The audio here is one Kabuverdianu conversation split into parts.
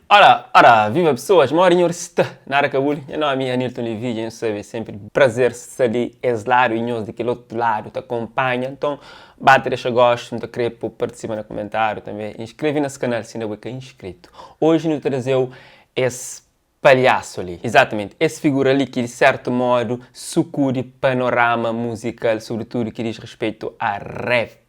Ora, ora, viva pessoas, modi nhor sta? Nada ka buli, nha nomi é Anilton Lividja, nhos sabe, é sempri prazer sta di es ladu y nhos di kel otu ladu ta konpanha. Nton, ba ta dexa gostu, nu ta kre pa bu partisipa na kumentáriu tanbe, inskreve nes kanal si inda bu é ka inskritu. Oji nu ta traze-u es palhasu li. Izatamenti, es figura li ki di sertu modu sukudi panorama muzikal, sobritudu ki diz respeitu a rap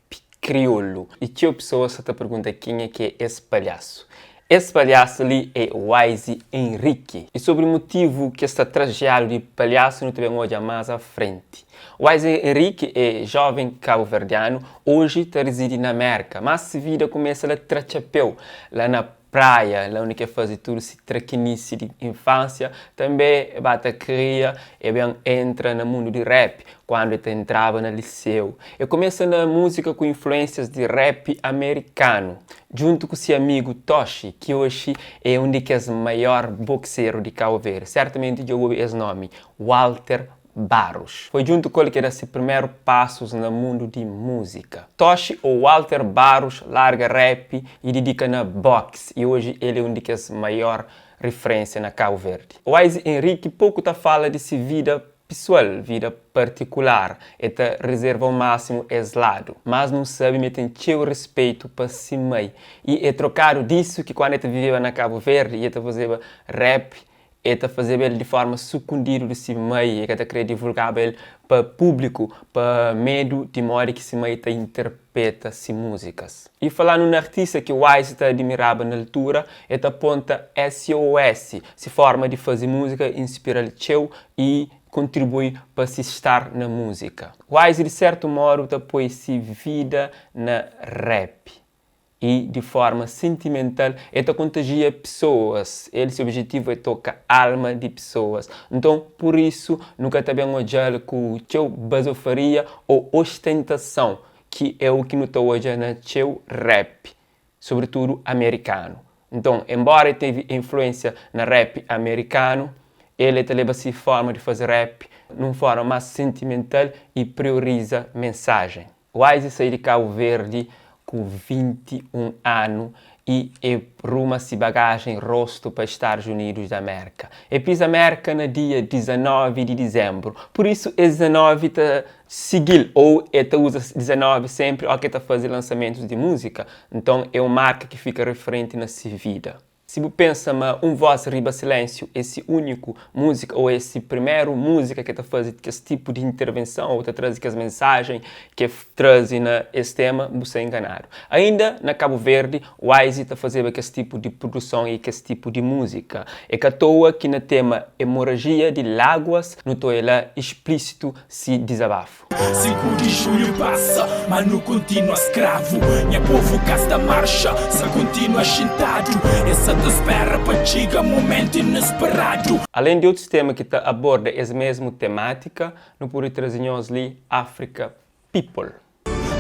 kriolu. I txeu pesoas sa ta pergunta kenha ki é es palhasu. Es palhasu li é Wise Henrique. I sobri mutivu ki es ta trajeadu di palhasu nu ta ben odja más a frenti. Wise Henrique é joven kabuverdianu, oji ta rizidi na Merka, mas si vida kumesa la tra txapéu, la na Praia, la undi ki e faze tudu si trakinisi di infansia, tanbe e ba ta kria, e ben entra na mundu di rap kuandu e ta entraba na liseu. E kumesa na múzika ku influensias di rap amerikanu, djuntu ku si amigu Toshi, ki oxi e un di kes maior bokseru di Kau Verdi. Sertamenti dja bu obi es nomi, Walter Barros. Foi djuntu ku el ki da si primeru pasus na mundu di múzika. Toshi ou Walter Barros larga rap y didika na boxe y oji el é un di kes maior rifrênsia na Kabu Verdi. Wise Henrique poku ta fala di si vida pisual, vida partikular, el ta rizerva ao másimu es ladu. Mas nu sabi ma el ten txeu rispeitu pa si mai y é trokadu disu ki kuandu el ta viveba na Kabu Verdi y el ta fazeba rap El ta fazeba el di forma sukundidu di si mai, el ka ta kre divulgaba el pa públiku pa medu di modi ki si mai ta interpeta si múzikas. I falandu na artista ki Wise ta adimiraba na altura, el ta ponta SOS, si forma di faze múzika inspira-l txeu i kontribui pa si star na múzika. Wise di sertu modu ta poi si vida na rap. I di forma sentimental el ta kontajia pesoas, el se objetivu é toka alma di pesoas. Nton, pur isu, nu ka ta ben odja-l ku txeu bazofaria ô ostentason, ki é u ki nu ta odja na txeu rap, sobritudu amerikanu. Nton, enbóra el tevi influénsia na rap amerikanu, el el ta leba se forma di faze rap nun forma más sentimental i prioriza mensajen. Wise sai di Kabu Verdi ku 21 anu y e ruma si bagajen rostu pa Estados Unidos da Merka. E pisa Merka na dia 19 di Dizembru, pur isu es 19 ta sigi-l ou e ta uza 19 senpri o ki e ta faze lansamentus di muzika, nton e un marka ki fika referenti na si vida. Si bu pensa ma Un Voz Riba Silénsiu é si úniku múzika ô é si primeru múzika ki ta faze kes tipu di intervenson ô ta traze kes mensajen ki el traze na es tema, bu sta enganadu. Ainda na Kabu Verdi, Wise ta fazeba kes tipu di produson i kes tipu di múzika. É ka toa ki na tema Hemoragia di Láguas nu ta oia la explísitu si dizabafu. 5 di julhu pasa, ma nu kontinua skravu Nha povu ka sta marxa, sa kontinua xintadu Es sa ta spera pa txiga mumentu inesperadu. Alén di otus tema ki ta aborda es mesmu temátika, nu pode traze nhos li Africa People.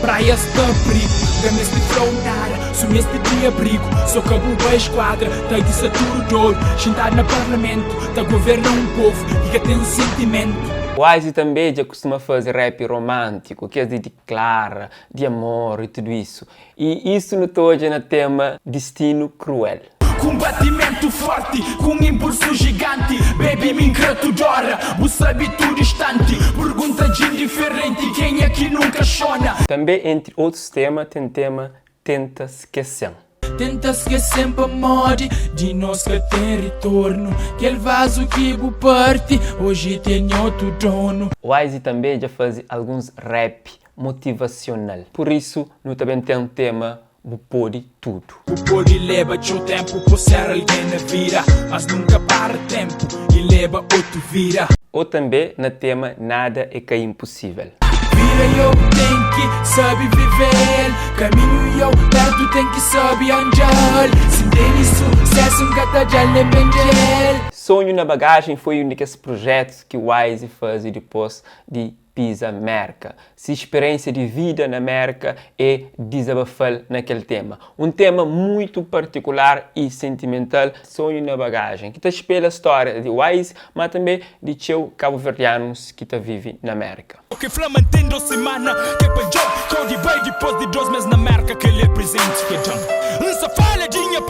Praia sta prigu, ka meste fla-u nada Su meste di abrigu, so ka bu bai skuadra Ta disa tudu dodu, xintadu na parlamentu Ta governa un povu ki ka ten sentimentu. Wise tanbe dja kustuma faze rap romántiku, kes di diklara, di amor i tudu isu. I isu nu ta odja na tema Distinu Kruel. Kunbatimentu forti, ku un inpulsu jiganti Baby mi nkre tud'ora, bu sabe tudu instanti Pergunta djindiferenti, kenha ki nunka xona? Tanbe entri otus tema ten tema Tenta skese-m. Tenta skese-m pamodi di nos ka ten ritornu Kel vazu ki bu parti oji tene otu donu. Wise tanbe dja faze alguns rap motivasional. Pur isu, nu ta ben ten tema Bu pode tudu. Bu pode leba txeu ténpu pa ser algen na vida Mas nunka para ténpu i leba otu vida. Ô tanbe na tema Nada é ka inpusível. Vida yo ten ki sabe vivel Kaminhu yo pertu ten ki sabe andal Si N tene susesu N ka ta djal nen bendel. Sonhu na Bagajen foi un di kes projetus ki Wise faze dipôs di pisa Merka. Si speriensia di vida na Merka e dizabafa-l na kel tema. Un tema muitu partikular i sentimental, Sonhu na Bagajen, ki ta spela stória di Wise, ma tanbe di txeu kabuverdianus ki ta vive na Merka. Ke fla ma N ten dos simana Ke pa djob kau di bai Dipos di dos mes na Merka Kel é prizenti ke dam N.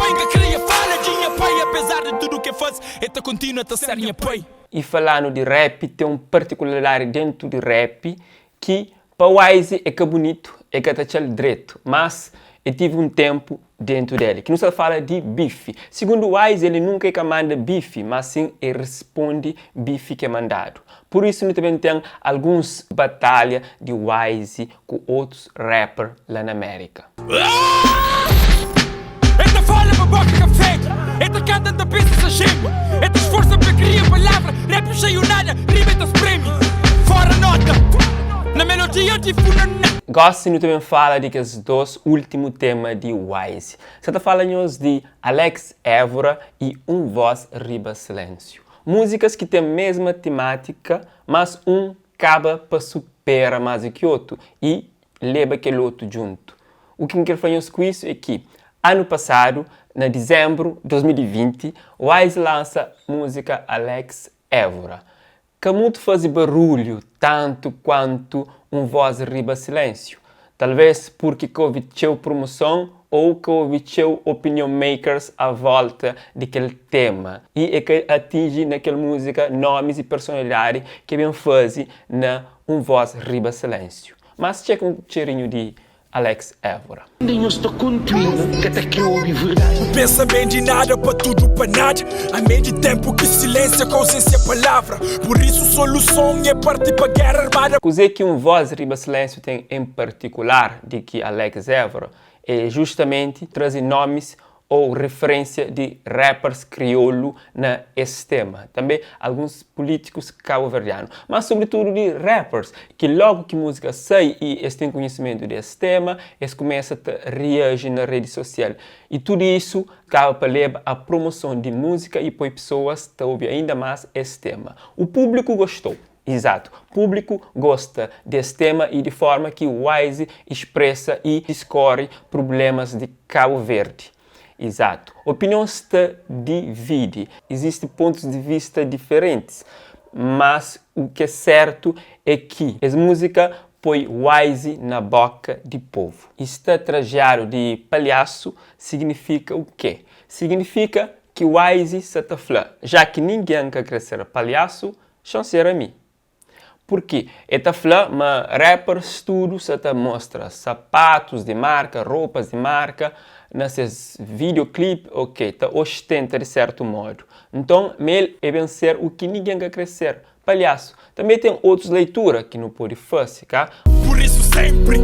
pai N ka kria fala di nha pai Apezar di tudu ke faze E ta kontinua ta ser nha pai. E falanu di rap ten un partikularidadi dentu di rap ki pa Wise é ka bunitu, é ka ta txal dretu, mas e tive un tenpu dentu del ki nu sta fala di bifi. Sigundu Wise ele nunka e ka manda bifi, mas sin e rispondi bifi ke mandadu. Pur isu nu ta ben ten alguns batalha di Wise ku otus rapper la na Merika. E ta fala pa boka ka fetu E ta kanta N ta pensa sa xemi E ta sforsa pa kria palavra Rap xeiu nada Rima e ta spremi Fora nota Na melodia di funaná. Gosi nu ta ben fala di kes dos ultimu tema di Wise. Sa ta fala nhos di Alex Évora i Un Voz Riba Silénsiu. Múzikas ki ten mesma timátika, mas un kaba pa supera más di ki otu i leba kel otu djuntu. U ki N ker fla nhos ku isu é ki, anu pasadu, na dizembru 2020, Wise lansa múzika Alex Évora. Ka mutu faze barulhu tantu kuantu un voz riba silénsiu. Talvês purki ka obi txeu promoson ou ka obi txeu opinion makers a volta di kel tema i e ka atinji na kel múzika nomis i personalidadi ki ben faze na un voz riba silénsiu. Mas txeka un txerinhu di Alex Évora. Inda nhos ta kontinua ka ta kre obi verdadi? Bu pensa ben di nada pa tudu pa nada Amén di ténpu ki silénsia ka auzénsia palavra Pur isu soluson é parti pa géra armada. Kuzê ki un voz riba silénsiu ten en partikular di ki Alex Évora é justamenti traze nomis ou referência di rappers kriolu na es tema, tanbe alguns pulítikus kabuverdianu, mas sobritudu di rappers ki logu ki múzika sai i es ten kunhisimentu di es tema, es kumesa ta riaji na redi sosial i tudu isu kaba pa leba a promoson di múzika i poi pesoas ta obi ainda más es tema. O públiku gostou. Izatu, públiku gosta des tema i di forma ki Wise expresa i diskori prublemas di Kabu Verdi. Izatu, opinions ta dividi, izisti pontus di vista diferentis, mas u ke sertu é ki es múzika poi Wise na boka di povu. I sta trajeadu di palhasu signifika u ke? Signifika ki Wise sa ta fla, ja ki ningen ka kre ser palhasu, Xan ser ami. Purki e ta fla ma rappers tudu sa ta mostra sapatus di marka, ropas di marka na ses video clip, ok, ta ostenta di sertu modu. Nton ma el e ben ser u ki ningen ka kre ser, palhasu. Tanbe ten otus leitura ki nu podi fasi, ka? Pur isu senpri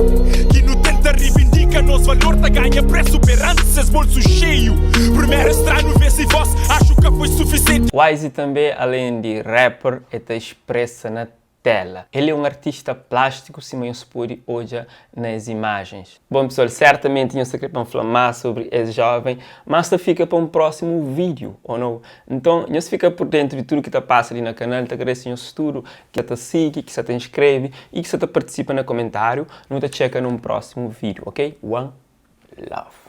ki nu tenta rivindika nos valor ta ganha presu peranti ses bolsu xeiu Primeru es tra-nu vez i vos axu ka foi sufisienti. Wise tanbe alen di rapper e ta expresa na tela. El é un artista plástiku sima nhos pode odja na es imajens. Bom pessoal, certamente nhos ta kre pa N fla más sobre es jovem, mas ta fika pa um próximo vídeo, ou não? Nton, nhos fika por dentro di tudo ki ta passa li na canal, ta agradece nhos tudo ki ta sigui, ki sa ta inscreve e ki sa ta participa na comentário. Nu ta txeka num próximo vídeo, ok? One love!